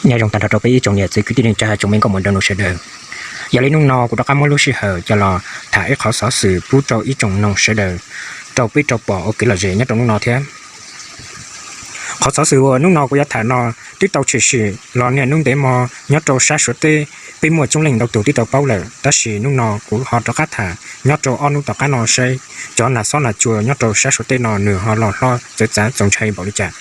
Nyob zoo tag nrho rau peb ib tsoom niam txiv kwv tij neej tsa tsoom me nkauj muam nraug nus sawv daws. Yog li hnub no kuv rov qab muab lub sij hawm coj los tham ib qhov xov xwm pub rau ib tsoom noog sawv daws rau peb rau pom ua kev lom zem nyob rau hnub no thiab. Qhov xov xwm uas hnub no kuv yuav tham no twb tau tshwm sim los niaj hnub ntev hmo nyob rau sab Suav teb, peb muaj coob leej ntau tus twb tau paub lawm, tab sis hnub no kuv ho rov qab tham nyob rau ob hnub tom qab no saib cov nas xob nas cua nyob rau sab Suav teb no nws ho loj hlob txawv txav txaus ntshai npaum li cas.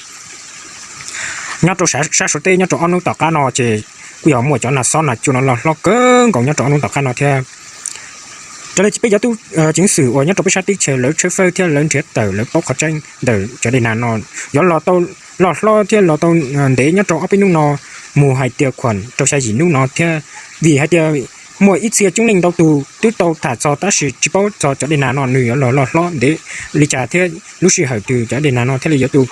Nyob rau sab Suav teb nyob rau ob hnub tom qab no ces kuj yog muaj cov nas xob nas cua no loj hlob kawg nkaus nyob rau ob hnub tom qab no thiab. Raws li peb cov tub ceev xwm uas nyob rau peb sab teb chaws lawv tshawb fawb thiab lawv nrhiav tawm lawv paub qhov tseeb ntawm cov dej nag no yuav los tau loj hlob thiab los tau ntev nyob rau ob peb hnub no mus hais tias khuam rau xya yim hnub no thiab, vim hais tias muaj ib txhia coob leej ntau tus twb tau tham txog tab sis tsis paub txog cov dej nag no nws yuav los loj hlob ntev li cas thiab lub sij hawm twg cov dej nag no thiaj li yuav tu.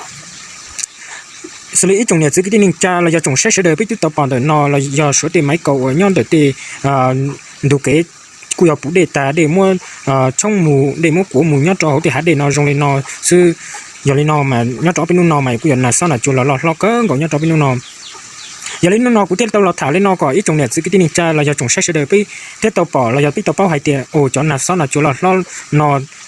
Xws li ib tsoom niam txiv kwv tij neej tsa los yog tsoom saib sawv daws peb twb tau pom ntawm no los yog Suav tej maiv kaus uas nyob ntawm tej ntug kev kuj yog puv dej tas dej muab tshoob mus dej muab kuav mus nyob rau hauv tej hav dej no zoo li no xwb. Yog li no mas nyob rau ob peb hnub no mas kuj yog nas xob nas cua los loj hlob kawg nkaus nyob rau ob peb hnub no. Yog li hnub no kuv thiaj tau los tham li no kom ib tsoom niam txiv kwv tij neej tsa los yog tsoom saib sawv daws peb thiaj tau pom los yog peb tau paub hais tias ua cov nas xob nas cua loj hlob no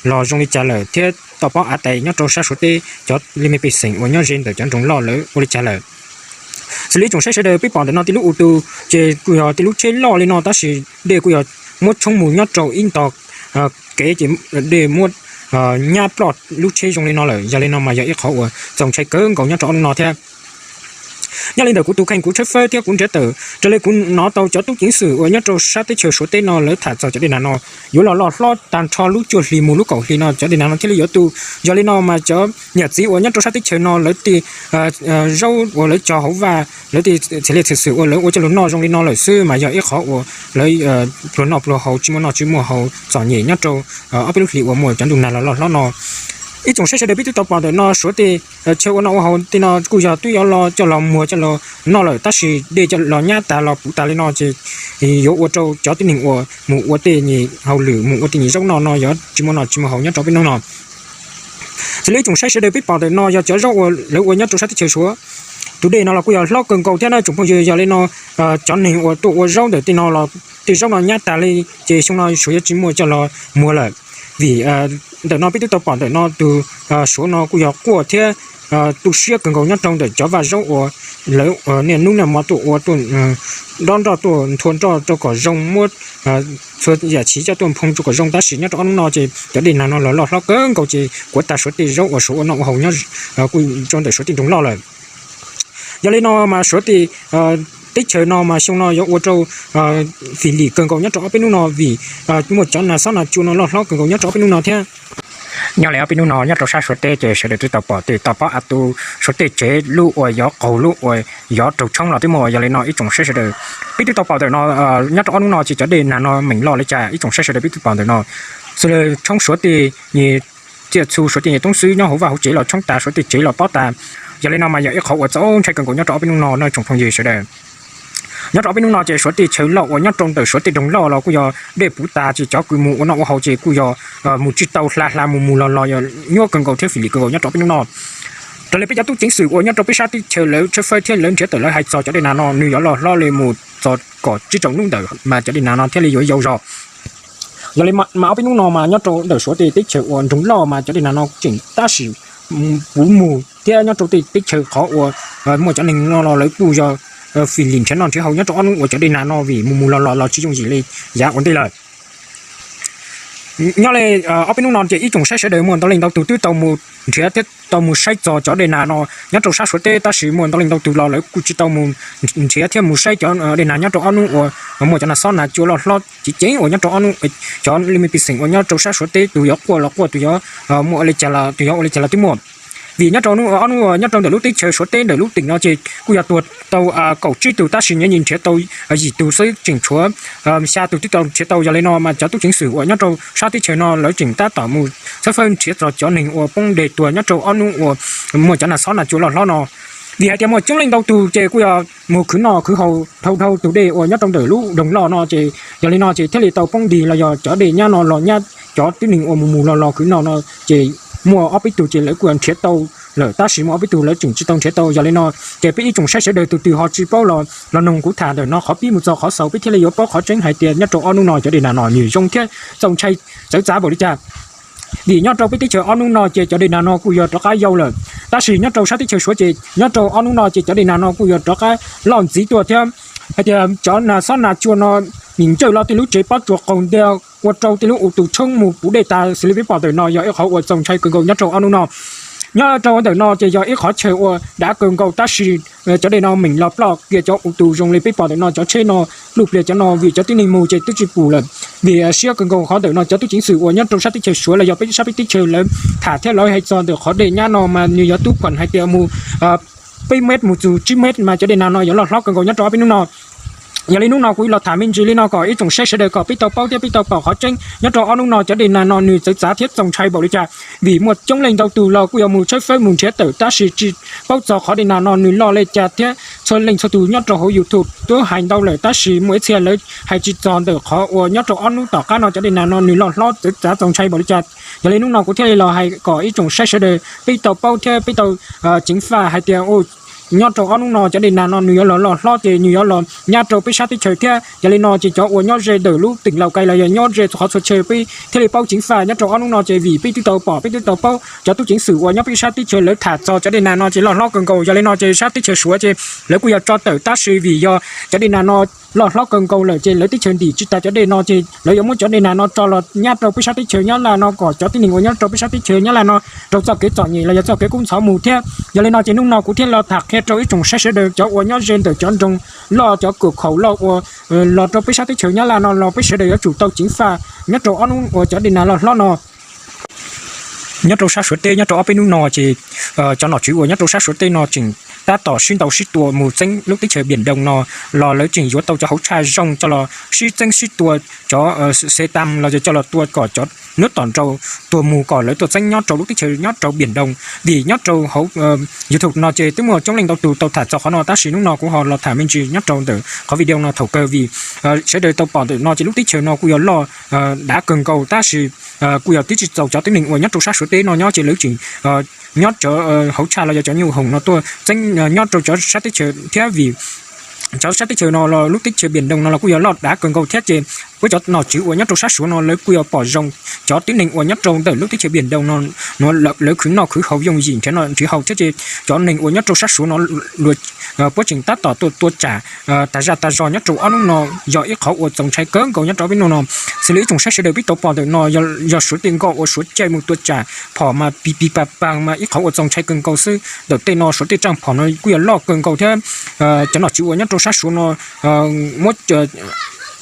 los zoo li cas lawm thiab tau paub av tais nyob rau sab Suav teb cov li me pej xeem uas nyob ze ntawm cov nroog loj lawv ua li cas lawm. Xws li ib tsoom saib sawv daws peb pom ntawm no tej lub u tus ces kuj yog tej lub tsheb loj li no tab sis dej kuj yog muab tshoob mus nyob rau ib ntog kev ces dej muab nyab ploj lub tsheb zoo li no lawm. Yog li no mas yog ib qhov uas txaus ntshai kawg nkaus nyob rau ob hnub no thiab. Nyob li ntawm kuv tus kheej kuv tshawb fawb thiab kuv nrhiav tawm raws li kuv hnov tau cov tub ceev xwm uas nyob rau sab teb chaws Suav teb no lawv tham txog cov dej nag no yuav los loj hlob tag nrho lub cuaj hlis mus lub kaum hlis no cov dej nag no thiaj li yuav tu. Yog li no mas cov niam txiv uas nyob rau sab teb chaws no lawv tej zaub uas lawv cog hauv vaj lawv tej txhia li txhia xwm uas lawv ua coj lug noj zoo li no lawm xwb mas yog ib qhov uas lawv pluag noj pluag haus tsis muaj noj tsis muaj haus txom nyem nyob rau ob peb lub hlis uas muaj cov ntuj nag los loj hlob no. Ib tsoom saib sawv daws peb twb tau pom ntawm no Suav tej chaw ua noj ua haus tej no kuj yog twb yuav los coj los muag coj los noj lawm tab sis dej coj los nyab tas los puv tas li no ces yuav ua rau cov tib neeg uas mus ua tej nyuag hauj lwm mus ua tej nyuag zaub noj no yuav tsis muaj noj tsis muaj haus nyob rau peb hnub no. Xws li ib tsoom saib sawv daws peb pom ntawm no yog cov zaub uas lawv ua nyob rau sab teb chaws Suav. Tus dej no los kuj yog hlob kawg nkaus thiab na tsoom phooj ywg. Yog li no cov neeg uas tuaj ua zaub ntawm tej no los tej zaub no nyab tas li ces xyoo no Suav yuav tsis muaj coj los muag lawm. Vim ntawm no peb twb tau pom ntawm no tus Suav no kuj yog quaj thiab tu siab kawg nkaus nyob rau ntawm cov vaj zaub uas lawv niaj hnub niaj hmo tuaj ua tuaj dob nroj tuaj nthua nroj rau kom zoo muab txhua yam chiv coj tuaj nphoo rau kom zoo tab sis nyob rau ob hnub no ces cov dej nag no los loj hlob kawg nkaus ces kuav tag Suav tej zaub uas Suav ua noj ua haus nyob kuj rau ntawm Suav tej nroog loj lawm. Yog li no mas Suav tej teb chaws no mas xyoo no yuav ua rau fim lim kawg nkaus nyob rau ob peb hnub no vim muaj cov nas xob nas cua no loj hlob kawg nkaus nyob rau ob peb hnub no thiab. Nyob li ob peb hnub no nyob rau sab Suav teb ces sawv daws twb tau pom tej toj pob av tu Suav tej tsev lub uas yuav qaug lub uas yuav raug tshoob los twb muaj. Yog li no ib tsoom saib sawv daws peb twb tau pom ntawm no nyob rau ob hnub no ces cov dej nag no meem loj li cas ib tsoom saib sawv daws peb twb pom ntawm no xws li tshoob Suav tej nyuag tsiaj txhu Suav tej nyuag toob xwb nyob hauv vaj hauv tsev los tshoob tas Suav tej tsev los pob tas. Yog li no mas yog ib qhov uas txaus ntshai kawg nkaus nyob rau ob peb hnub no no tsoom phooj ywg sawv daws. Nyob rau ob peb hnub no ces Suav tej chaw loj uas nyob rau ntawm Suav tej nroog loj los kuj yog dej puv tas ces cov kws mus ua noj ua haus ces kuj yog mus tsis tau hla hla mus mus los los yog nyuaj kawg nkaus thiab fim lim kawg nkaus nyob rau ob peb hnub no. Raws li peb cov tub ceev xwm uas nyob rau peb sab teb chaws lawv tshawb fawb thiab lawv nrhiav tawm lawv hais txog cov dej nag no nws yuav loj hlob li mus txog kaum tsib rau hnub ntawm mas cov dej nag no thiaj li yuav yau zog. Yog li mas ob peb hnub no mas nyob rau ntawm Suav tej teb chaws uas nroog loj mas cov dej nag no tseem tab sis puv mus thiab nyob rau tej teb chaws qhov uas muaj cov neeg no los lawv kuj yog fim lim nrhiav noj nrhiav haus nyob rau ob hnub uas cov dej nag no vim mus mus los los los tsis yooj yim li yav ua ntej lawm. Nyob li ob peb hnub no ces ib tsoom saib sawv daws muaj ntau leej ntau tus twb tau mus nrhiav thiab tau mus saib txog cov dej nag no nyob rau sab Suav teb tab sis muaj ntau leej ntau tus los lawv kuj tsis tau mus nrhiav thiab mus saib cov dej nag nyob rau ob hnub uas muaj cov nag xob nag cua loj hlob ceev ceev uas nyob rau ob hnub. Cov li me pej xeem uas nyob rau sab Suav teb tus yuav quaj los quaj tus yuav muaj ua li cas los tus yuav ua li cas los twb muaj. Vim nyob rau ob hnub uas nyob rau ntawm lub teb chaws Suav teb ntawm lub teem no ces kuj yog tuag tau kaum tsib tug, tab sis nyuam qhuav nrhiav tau yim tug xwb, tseem tshuav xya tus twb tau nrhiav tau. Yog li no mas cov tub ceev xwm uas nyob rau sab teb chaws no lawv tseem tab tom mus txhawb fawb nrhiav txog cov neeg uas poob deg tuag nyob rau ob hnub uas muaj cov nag xob nag cua loj hlob no. Vim hais tias muaj coob leej ntau tus ces kuj yog mus khwv noj khwv haus dhau dhau tus dej uas nyob rau ntawm lub doog loj no ces yog li no ces thiaj li tau poob ntis los yog cov dej nyab no los nyab cov tib neeg uas mus mus los los khwv noj no ces muaj ob peb tug ces lawv kuj yog nrhiav tau lawm, tab sis muaj ob peb tug lawv tseem tsis tau nrhiav tau. Yog li no ces peb ib tsoom saib sawv daws tus twg ho tsis paub los los noog kuv tham ntawm no qhov pib mus txog qhov xaus peb thiaj li yuav paub qhov tseeb hais tias nyob rau ob hnub no cov dej nag no nws zoo thiab txaus ntshai txawv txav npaum li cas. Vim nyob rau peb teb chaws ob hnub no ces cov dej nag no kuj yog rov qab yau lawm, tab sis nyob rau sab teb chaws Suav ces nyob rau ob hnub no ces cov dej nag no kuj yog rov qab loj ntxiv tuaj thiab. Hais tias cov nag xob nag cua no nim ncawj los tej lub tsev pob tsuas qaug ntiag ua rau tej lub u tus tshoob mus puv dej tas, xws li peb pom ntawm no yog ib qhov uas txaus ntshai kawg nkaus nyob rau ob hnub no. Nyob rau ntawm no ces yog ib qhov chaw uas dav kawg nkaus, tab sis cov dej no meem los ploj kiag cov u tus zoo li peb pom ntawm no, cov tsheb no luj pliag cov no vim cov tib neeg mus ces twb tsis pum lawm. Vim siab kawg nkaus qhov ntawm no cov tub ceev xwm uas nyob rau sab teb chaws Suav los yog peb sab peb teb chaws lawv tham thiab lawv hais txog ntawm qhov dej nyab no mas nws yog tub phom hais tias mus peb mev mus txug tsib mev mas cov dej nag no yuav loj hlob kawg nkaus nyob rau ob peb hnub no. Yog li hnub no kuv los tham me ntsis li no kom ib tsoom saib sawv daws kom peb tau paub thiab peb tau pom qhov tseeb nyob rau ob hnub no cov dej nag no nws txawv txav thiab txaus ntshai npaum li cas. Vim muaj coob leej ntau tus los kuj yog mus tshawb fawb mus nrhiav tawm tab sis tsis paub txog qhov dej nag no nws loj li cas thiab txhua leej txhua tus nyob rau hauv YouTube twb hais ntau lawm tab sis muaj ib txhia lawv hais tsis txog ntawm qhov uas nyob rau ob hnub tom qab no cov dej nag no nws loj hlob txawv txav txaus ntshai npaum li cas. Yog li hnub no kuv thiaj li los hais kom ib tsoom saib sawv daws peb tau paub thiab peb tau ceev faj hais tias nyob rau ob hnub no cov dej nag no nws yuav los loj hlob ces nws yuav los nyab rau peb sab teb chaws thiab. Yog li no ces cov uas nyob ze ntawm lub teem Laus Kais los yog nyob ze qhov txhua chaw peb thiaj li paub ceev faj nyob rau ob hnub no ces vim peb twb tau pom peb twb tau paub cov tub ceev xwm uas nyob peb sab teb chaws lawv tham txog cov dej nag no ces loj hlob kawg nkaus. Yog li no ces sab teb chaws Suav ces lawv kuj yog tso tawm tab sis vim yog cov dej nag no loj hlob kawg nkaus lawm ces lawv teb chaws ntim tsis tas cov dej no ces lawv yuav muab cov dej nag no tso los nyab rau peb sab teb chaws Nyab Laj no kom cov tib neeg uas nyob rau peb sab teb chaws Nyab Laj no raug txoj kev txom nyem los yog txoj kev kub ntxhov mus thiab. Yog li no ces hnub no kuv thiaj los tham qhia rau ib tsoom saib sawv daws cov uas nyob ze ntawm cov nroog loj cov kawm khaum loj uas los rau peb sab teb chaws Nyab Laj no los peb sawv daws yuav tsum tau ceev faj nyob rau ob hnub uas cov dej nag loj hlob no. Nyob rau sab Suav teb nyob rau ob peb hnub no ces cov nom tswv uas nyob rau sab Suav teb no tseem tab tom sib ntaus sib tua mus txeeb lub teb chaws Npiam Nroos no los lawv tseem yuav tau cov hauv tshaj zoo coj los sib txeeb sib tua cov xe tam los yog coj los tua kom cov nub tom nrau tuag mus kom lawv tuaj txeeb nyob rau lub teb chaws nyob rau Npiam Nroos. Vim nyob rau hauv YouTube no ces twb muaj coob leej ntau tus tau tham txog qhov no tab sis hnub no kuv ho los tham me ntsis nyob rau ntawm qhov video no thaum kawg vim sawv daws tau pom ntawm no ces lub teb chaws no kuj yog loj dav kawg nkaus tab sis kuj yog twb tsis txaus cov tib neeg uas nyob rau sab Suav teb no nyob ces lawv tseem nyob cov hauv tshaj los yog cov nyuj hoom no tuaj txeeb nyob rau cov sab teb chaws thiab vim cov sab teb chaws no los lub teb chaws Npiam Nroos no los kuj yog loj dav kawg nkaus thiab ces peb cov nom tswv uas nyob rau sab Suav no lawv kuj yog pom zoo cov tib neeg uas nyob rau ntawm lub teb chaws Npiam Nroos no lawv khwv noj khwv haus yooj yim nrhiav noj nrhiav haus thiab ces cov neeg uas nyob rau sab Suav no puab tseem tab tom tua tua tsam tag zaj tag zog nyob rau ob hnub no yog ib qhov uas txaus ntshai kawg nkaus nyob rau ob peb hnub no. Xws li ib tsoom saib sawv daws peb tau pom ntawm no yog Suav tej nkoj uas Suav caij mus tua tsam phom mas pis pis pas pas mas ib qhov uas txaus ntshai kawg nkaus xwb. Ntawm tej no Suav tej tsaaj phom no kuj yog loj kawg nkaus thiab cov nom tswv uas nyob rau sab Suav no muab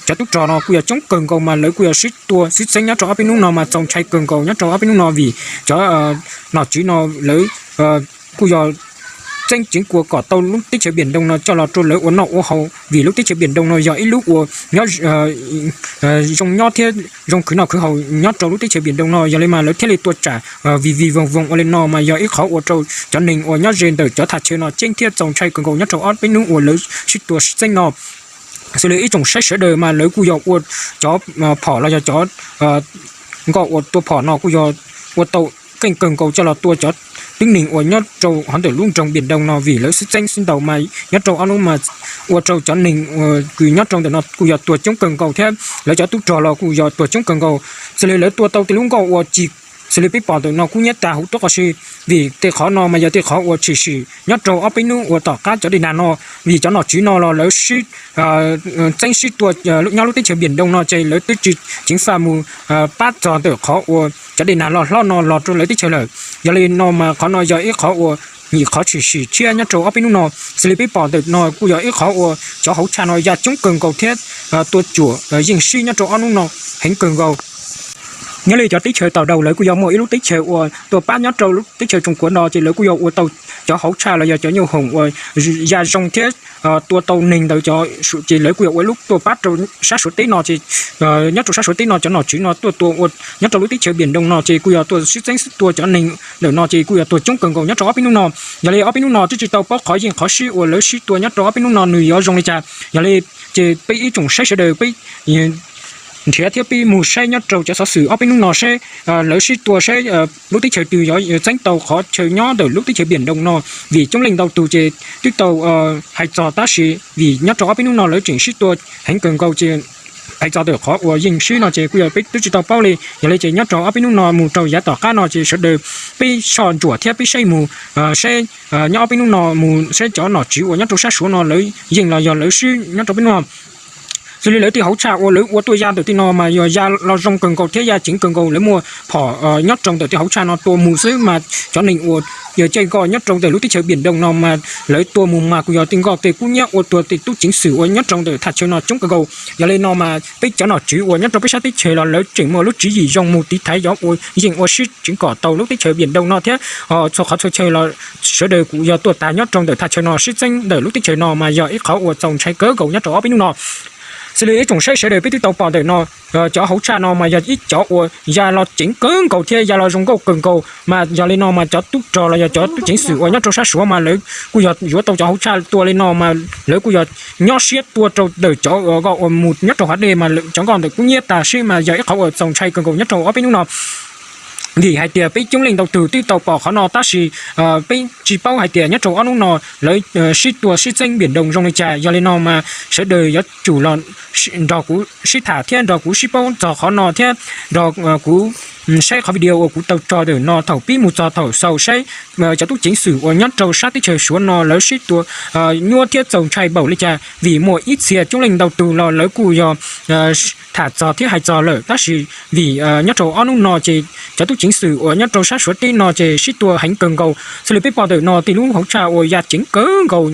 cov tub rog no kuj yog coob kawg nkaus mas lawv kuj yog sib tua sib txeeb nyob rau ob peb hnub no mas txaus ntshai kawg nkaus nyob rau ob peb hnub no vim cov nom tswv no lawv kuj yog txeeb ceev kua kom tau lub teb chaws Npiam Nroos no coj los rau lawv ua noj ua haus vim lub teb chaws Npiam Nroos no yog ib lub uas nyob zoo nyob thiab zoo khwv noj khwv haus nyob rau lub teb chaws Npiam Nroos no. Yog li mas lawv thiaj li tua tsam vij vij voog voog ua li no mas yog ib qhov ua rau cov neeg uas nyob ze ntawm cov thaj chaw no ceeb thiab txaus ntshai kawg nkaus nyob rau ob peb hnub uas lawv sib tua sib txeeb no. Xws li ib tsoom saib sawv daws mas lawv kuj yog ua cov phom los yog cov nkoj uas tua phom no kuj yog ua tau keej kawg nkaus coj los tua cov tib neeg uas nyob rau hauv ntawm lub nroog Npiam Nroos no vim lawv sib txeeb sib ntaus mas nyob rau ob hnub mas ua rau cov neeg uas kws nyob rau ntawm no kuj yog tuag coob kawg nkaus thiab lawv cov tub rog los kuj yog tuag coob kawg nkaus. Xws li lawv tua tau tej lub nkoj uas tsis xws li peb pom ntawm no kub nyiab tag huv tuab qos si vim tej qhov no mas yog tej qhov uas tshwm sim nyob rau ob peb hnub uas tom qab cov dej nag no vim cov nom tswv no los lawv sib txeeb sib tua nyob lub teb chaws Npiam Nroos no ces lawv twb tsis ceev faj mus pab txog ntawm qhov uas cov dej nag loj hlob no los rau lawv teb chaws lawm. Yog li no mas qhov no yog ib qhov uas nyuam qhuav tshwm sim tshiab nyob rau ob peb hnub no. Xws li peb pom ntawm no kuj yog ib qhov uas cov hauv tshaj no ya coob kawg nkaus thiab tua cuam yeej sib nyob rau ob hnub no heev kawg nkaus. Nyob li cov teb chaws tom ntej lawv kuj yog muaj ib lub teb chaws uas tuaj pab nyob rau lub teb chaws Tsoos Kuav no ces lawv kuj yog ua tau cov hauv tshaj los yog cov nyuj hoom uas ya zoo thiab tua tau neeg ntawd cov, ces lawv kuj yog ua lub tuaj pab rau sab Suav teb no ces nyob rau sab Suav teb no cov nom tswv no tuaj tua ua nyob rau lub teb chaws Npiam Nroos no ces kuj yog tuaj sib txeeb sib tua cov neeg ntawm no ces kuj yog tuaj coob kawg nkaus nyob rau ob peb hnub no. Yog li ob peb hnub no twb tsis tau paub qhov yeej qhov sib uas lawv sib tua nyob rau ob peb hnub no nws yuav zoo li cas. Yog li ces peb ib tsoom saib sawv daws peb nrhiav thiab peb mus saib nyob rau cov xov xwm ob peb hnub no saib lawv sib tua saib lub teb chaws twg yuav txeeb tau qhov chaw nyob ntawm lub teb chaws Npiam Nroos no, vim coob leej ntau tus ces twb tau hais txog tab sis vim nyob rau ob peb hnub no lawv tseem sib tua heev kawg nkaus ces hais txog ntawm qhov uas yeej sib no ces kuj yog peb twb tsis tau paub li. Yog li ces nyob rau ob peb hnub no mus rau yav tom qab no ces sawv daws peb soj ntsuam thiab peb saib mus saib nyob ob peb hnub no mus saib cov nom tswv uas nyob rau sab Suav no lawv yeej los yog lawv sib nyob rau peb hnub no. Xws li lawv tej hauv tshaj uas lawv ua tuaj ya ntawm tej no mas yog ya los zoo kawg nkaus thiab ya ceev kawg nkaus, lawv muaj phom nyob rau ntawm tej hauv tshaj no tua mus xwb mas cov neeg uas yog caij nkoj nyob rau ntawm lub teb chaws Npiam Nroos no mas lawv tua mus mas kuj yog tej nkoj tej kub hnyiab ua tuag tej tub ceev xwm uas nyob rau ntawm thaj chaw no coob kawg nkaus. Yog li no mas peb cov nom tswv uas nyob rau peb sab teb chaws los lawv tseem muaj lub tswv yim zoo mus tiv thaiv cov uas yeej ua sib tseev kom tau lub teb chaws Npiam Nroos no thiab txhua qhov txhua chaw los sawv daws kuj yog tuaj tas nyob rau ntawm thaj chaw no sib txeeb ntawm lub teb chaws no mas yog ib qhov uas txaus ntshai kawg nkaus nyob rau ob peb hnub no. Xws li ib tsoom saib sawv daws peb twb tau pom ntawm no cov hauv tshaj no mas yog ib cov uas ya los ceev kawg nkaus thiab ya los zoo nkauj kawg nkaus mas yog li no mas cov tub rog los yog cov tub ceev xwm uas nyob rau sab Suav mas lawv kuj yog yuav tau cov hauv tshaj tua li no mas lawv kuj yog nyob siab tua rau ntawm cov nkoj uas mus nyob rau hauv dej mas cov nkoj ntawd kub hnyiab tas sib mas yog ib qhov uas txaus ntshai kawg nkaus nyob rau ob peb hnub no. Vim hais tias peb coob leej ntau tus twb tau pom qhov no tab sis peb tsis paub hais tias nyob rau ob hnub no lawv sib tua sib txeeb Npiam Nroos zoo li cas. Yog li no mas sawv daws yuav tsum los nrog kuv sib tham thiab nrog kuv sib paub txog qhov no thiab nrog kuv saib qhov video uas kuv tau tso ntawm no thaum pib mus txog thaum xaus saib cov tub ceev xwm uas nyob rau sab teb chaws Suav no lawv sib tua nyuaj thiab txaus ntshai npaum li cas vim muaj ib txhia coob leej ntau tus los lawv kuj yog tham txog thiab hais txog lawm tab sis vim nyob rau ob hnub no ces cov tub ceev xwm uas nyob rau sab Suav teb no ces sib tua heev kawg nkaus. Xws li peb pom ntawm no tej lub hauv tshaj uas ya ceev kawg nkaus,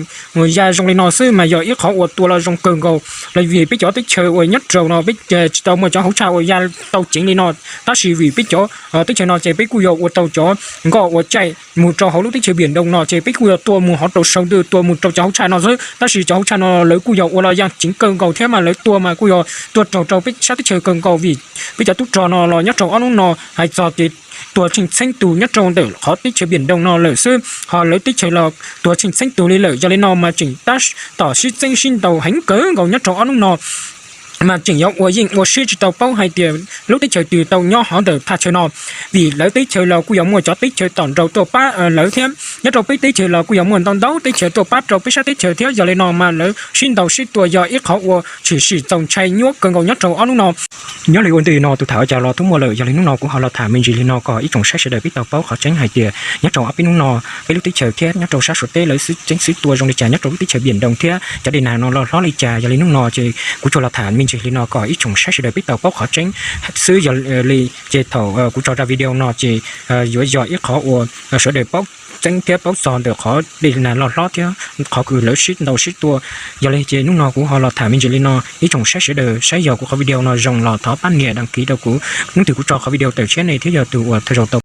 ya zoo li no xwb mas yog ib qhov uas tua los zoo kawg nkaus los vim peb cov teb chaws uas nyob rau no peb tsis tau muaj cov hauv tshaj uas ya tau ceev li no tab sis vim peb cov teb chaws no ces peb kuj yog ua tau cov nkoj uas caij mus rau hauv lub teb chaws Npiam Nroos no ces peb kuj yog tua mus hauv rau saum ntws tua mus rau cov hauv tshaj no xwb tab sis cov hauv tshaj no lawv kuj yog ua los ya ceev kawg nkaus thiab mas lawv tua mas kuj yog tua raug rau peb sab teb chaws kawg nkaus vim peb cov tub rog no los nyob rau ob hnub no hais txog ces tuag tsheej txheeb tus nyob rau ntawm qhov teb chaws Npiam Nroos no lawm xwb ho lawv teb chaws los tuag tsheej txheeb tus li lawm. Yog li no mas tseem tab tom sib txeeb sib ntaus heev kawg nkaus nyob rau ob hnub no mas tseem yuav ua yeej ua siab tsis tau paub hais tias lub teb chaws twg tau nyob hauv ntawm thaj chaw no vim lawv teb chaws los kuj yog muaj cov teb chaws tom nraud tuaj pab lawv thiab nyob rau peb teb chaws los kuj yog muaj ntau ntau teb chaws tuaj pab rau peb sab teb chaws thiab. Yog li no mas lawv sib ntaus sib tua yog ib qhov uas tshwm sim txaus ntshai nyuaj kawg nkaus nyob rau ob hnub no. Nyob li ua ntej no tus tham ua cas los twb muaj lawm, yog li hnub no kuv ho los tham me ntsis li no kom ib tsoom saib sawv daws peb tau paub qhov tseeb hais tias nyob rau ob peb hnub no peb lub teb chaws thiab nyob rau sab Suav teb lawv sib txeeb sib tua zoo li cas nyob rau lub teb chaws Npiam Nroos thiab cov dej nag no loj hlob li cas. Yog li hnub no ces kuv tsuas los tham me ntsis li no kom ib tsoom saib sawv daws peb tau paub qhov tseeb xwb. Yog li ces thaum kuv tso ra video no ces yuav yog ib qhov uas sawv daws paub tseeb thiab paub txog ntawm qhov dej nag loj hlob thiab qhov kws lawv sib ntaus sib tua. Yog li ces hnub no kuv ho los tham me ntsis li no, ib tsoom saib sawv daws saib yog kuv qhov video no zoo los thov pab nias đăng ký rau kuv, hnub twg kuv tso qhov video tawm tshiab nej thiaj yog tus uas tau zaum tau